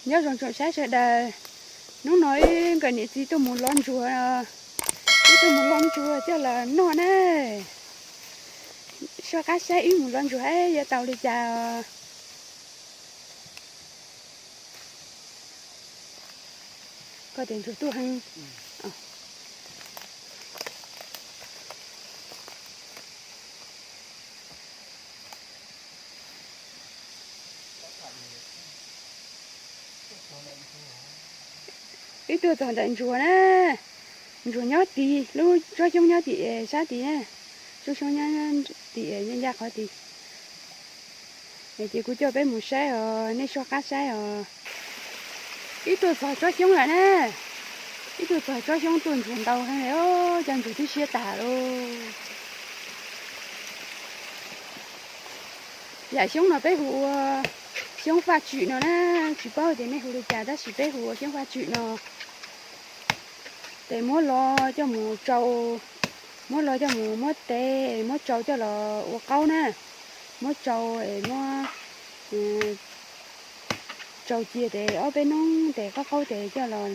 Nyob zoo tsoom saib sawv daws, hnub no wb nkawm niam txiv tuaj mus lov ntsuag, wb tuaj mus lov ntsuag coj los noj na. Soj qab saib wb mus lov ntsuag yuav tau li cas os. Koj tias ntsuag tuaj heev. Wb tuaj txog nram ntsuag na, ntsuag nyob tid, lub tsob xyoob nyob tim sab tid na, tsob xyoob nyob tim ncaj ncaj qhov tid. Ces kuv coj peb mus saib os, nej soj qab saib os. Wb tuaj txog tsob xyoob lawm na, wb tuaj txog tsob xyoob tuaj ntsuag ntau heev li, cov ntsuag twb siab tag lauj. Yam xyoob no peb hu ua xyoob faj tswm no na, tsis paub tias nej hu li cas tab sis peb hu ua xyoob faj tswm no. Ces muab los coj mus tsau, muab los coj mus muab tev muab tsau coj los ua qaub na, muab tsau, muab tsau cia ces ob peb hnub ces qaub qaub ces coj los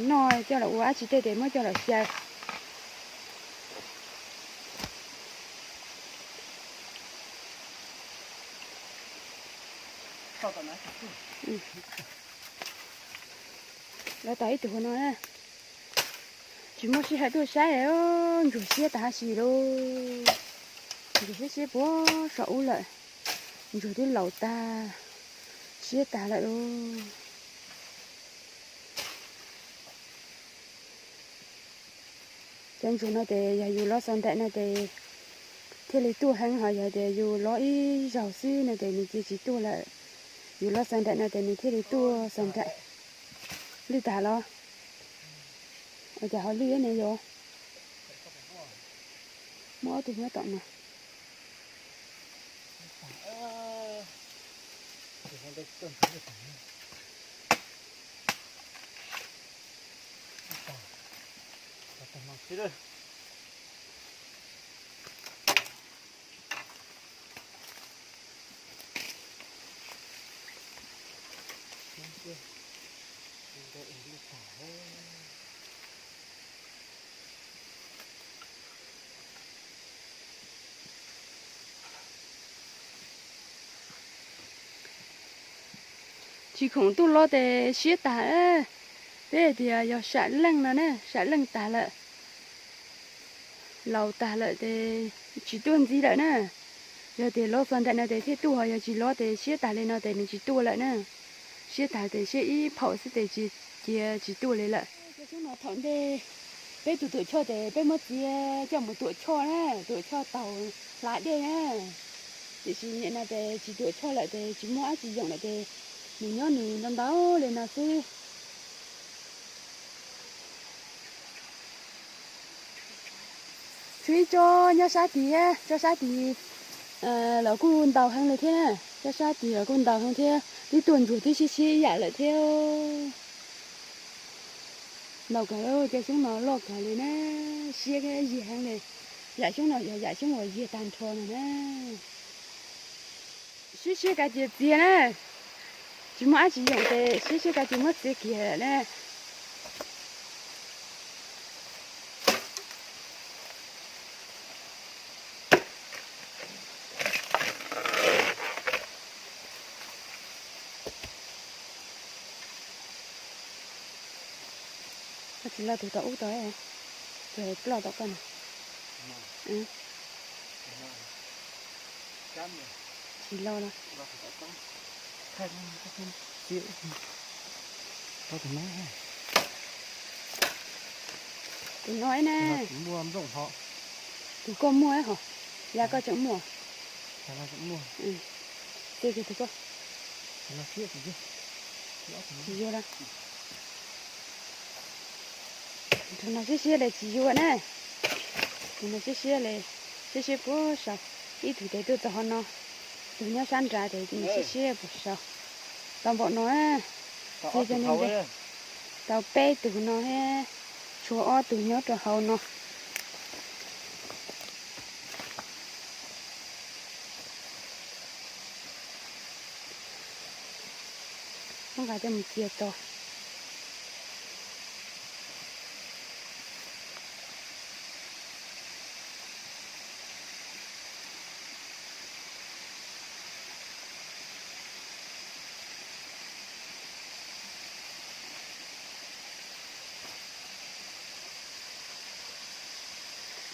noj, coj los ua dab tsi tej ces muab coj los xyaw. Lov tau ib tug no, tsis muaj sij hawm tuaj saib, ntsuag siab tag huv si lauj. Ntsuag siab siab puag saum ub lawm, ntsuag twb laus tag, siab tag lawm lauj. Cov ntsuag no ces yog yus lov xaus nraim no ces thiaj li tuaj heev, ho yog tias yus lov ib zaug xwb no ces nws cia tsis tuaj lawm. Yus lov xaus nraim no ces nws thiaj li tuaj xaus nraim. Lwj tag los? Ua cas ho lwj ne yom? Muaj ob tug nyob tom no. Tsis khoom tuaj lov ces siab tag. Peb hais tias yog sam leej no ne, sam leej tag lawm, laus tag lawm ces tsis tuaj ntxiv lawm na. Yog tias lov xaus nraim no ces thiaj tuaj, ho yog tsis lov ces siab tag li no ces nws tsis tuaj lawm na. Siab tag ces siab ib phaum xwb ces cia tsis tuaj li lawm. Cov xyoob no thaum ntej peb tus tuam choj ces peb muab txiav coj mus tuam choj na, tuam choj taug hla dej na. Tiam sis niaj no ces tsis tuam choj lawm ces tsis muaj dab tsi yoom lawm ces nws nyob nws ntau ntau li no xwb. Tshuav ib tsob nyob sab tid, tsob sab tid los kuj ntau heev li thiab na, tsob sab tid los kuj ntau heev thiab, twb tuaj ntsuag twb siab siab ib yam lawm thiab. Ntau kawg, cov xyoob no loj kawg li na, siab yiag heev li. Yam xyoob no yog yam xyoob uas yiag tag nrho no na. Siab siab kav cia txiav na, tsis muaj dab tsi yoom ces siab siab kav cia muab txiav kiag na. Koj tsis lo tus tom ub tau, tus ploj tom koj na. Tsis lo los. Tus no na. Tus koj muaj hos, yog koj tseem muaj. Txiav kiag tus koj. Tsis yuav lawm. Tus no siab siab li tsis yuav na. Tus no siab siab li, siab siab puag saud. Ib tug ces tuaj txog hauv no, tus nyob sab nrad ces nws siab siab puag saud. Tau npaum no, txiav cov no ntej. Tau peb tug no thiab, tshuav ob tug nyob rau hauv no. Muab nqa coj mus cia tso.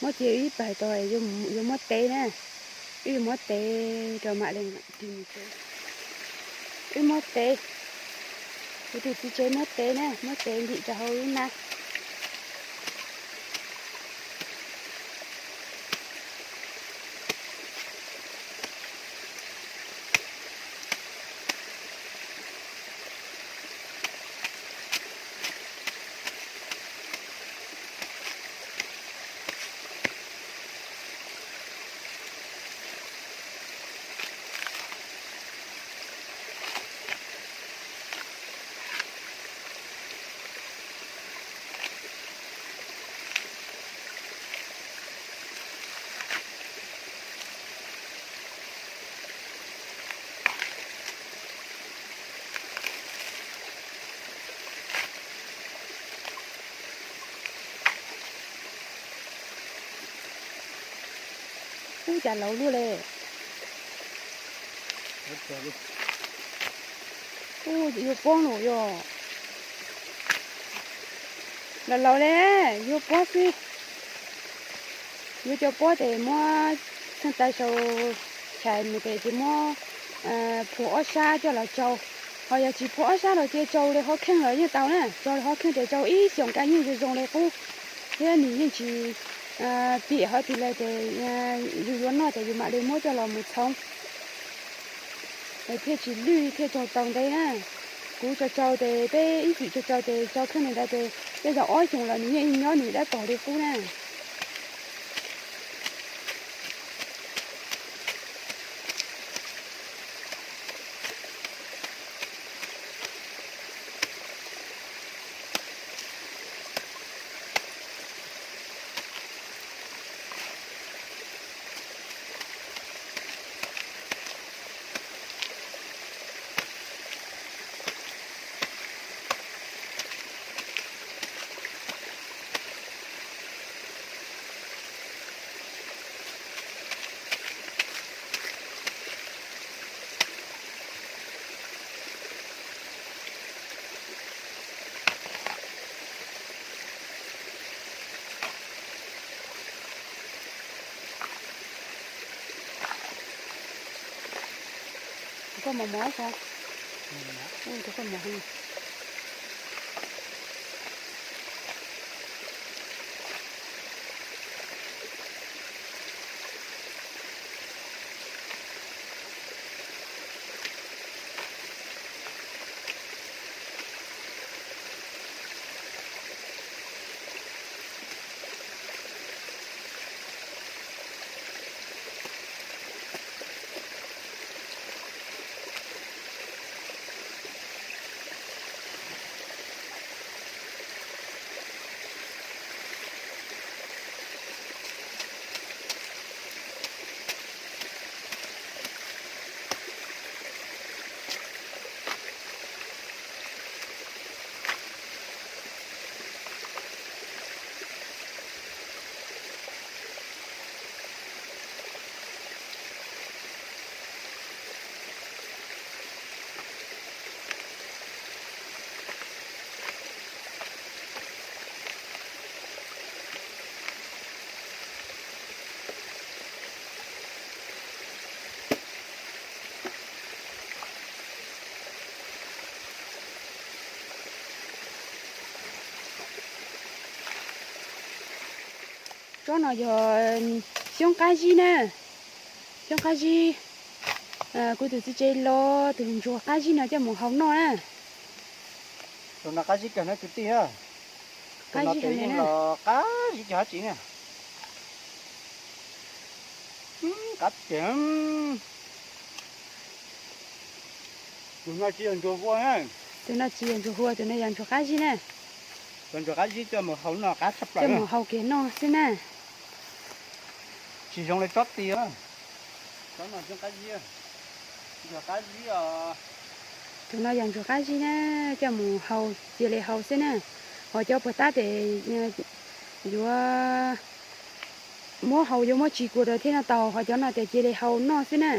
Muab cia ib pawg tso, yuav muab tev na. Wb yuav muab tev rau mam li tig mus tsev. Wb muab tev, kuv tus txiv tsev muab tev na, muab tev ntim rau hauv lub nab. Ub, cas laus luaj li. Ub, yuav pob lawm yog. Laus laus li, yuav pob xwb. Yuav cov pob ces muab txheej tais sau chais mus ces ces muab phua ob sab coj los tsau. Ho yog tsis phua ob sab los cia tsau li qhov kheej los yeej tau na, tsau li qhov kheej ces tsau ib xyoos kaj yeej zoo zoo li qub. Thiab nws yeej tsis pim qhov twg li ces yus yuav noj ces yus mam li muab coj los mus txhoov, es thiaj tsis lwj thiaj tsau tau ntev na. Kuv tsau tsau ces peb ib txwm tsau tsau ces tsau kheej li ntawd ces tej zaum ob xyoos los nws yeej nyob nws dab paug li qub na. Tus koj mos mos sav? Tus koj mos heev. Tsob no yog xyoob qab zib na. Xyoob qab zib, kuv tus txiv tsev los tus ntsuag qab zib no coj mus hau noj na. Tus no qab zib kawg na kwv tij. Tus no ces yeej los qab zib kawg dab tsi na. Qab tiag. Tus no tsis yog ntsuag hua na. Tus no tsis yog ntsuag hua, tus no yog ntsuag qab zib na. Tus ntsuag qab zib coj mus hau noj qab tshaj plaws, coj mus hau kiag noj xwb na. Tsis zoo li tsob ti. Tsob no xyoob qab zib, ntsuag qab zib os. Tus no yog ntsuag qab zib na, coj mus hau, cia li hau xwb na. Ho cov puag ta tes yuav muab hau, yuav muab tsis kuas rau thiab no tau, ho cov no tes cia li hau noj xwb na.